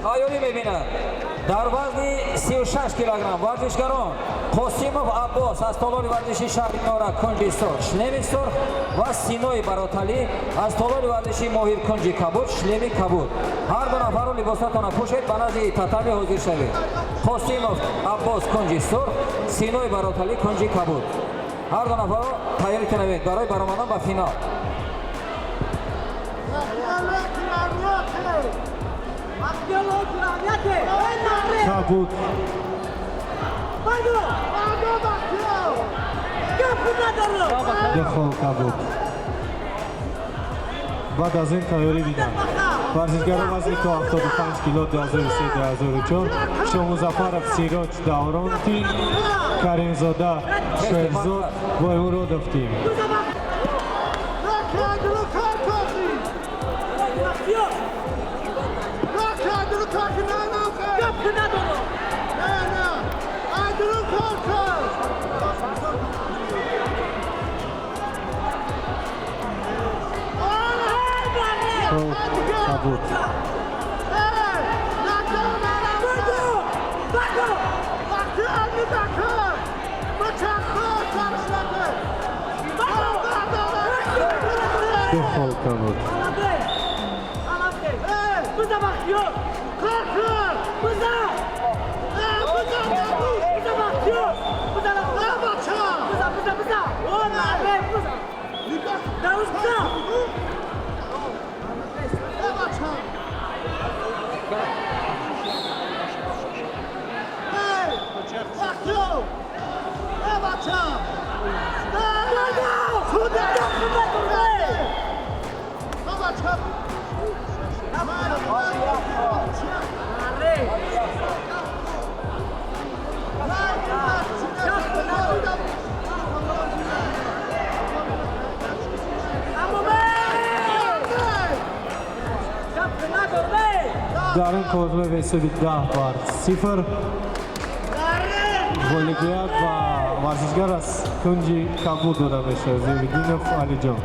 Тайёрӣ мебинад. Дар вазни 36 килограмм варзишгарон Қосимов Аббос аз толори варзиши шаҳри Норак, кунҷи сурх, шлеми сурх, ва Синои Бароталӣ аз толори варзиши Моҳир, кунҷи кабуд, шлеми кабуд. Ҳар ду нафарро либосатонро пӯшед, ба назди татами ҳозир шавед. Қосимов Аббос, кунҷи сурх, Синои Бароталӣ, кунҷи кабуд. Ҳар ду нафарро тайёрӣ кунавед барои баромадан ба финал. Кабуд. Ду хол кабуд. Баъд аз ин тайёрӣ диданд варзишгаро вазни то 75 кило, 2003, 2004: Шомузафаров Сироҷ, Даврон тим, Каримзода Шерзод, Боймуродов тим. Кабуд. Ду хол кабуд. Дар ин козме ба ҳисоби 10-0 ғолибият ва варзишгар аз кунҷи кабуд дода мешавад, Зиёвиддинов Алиҷон.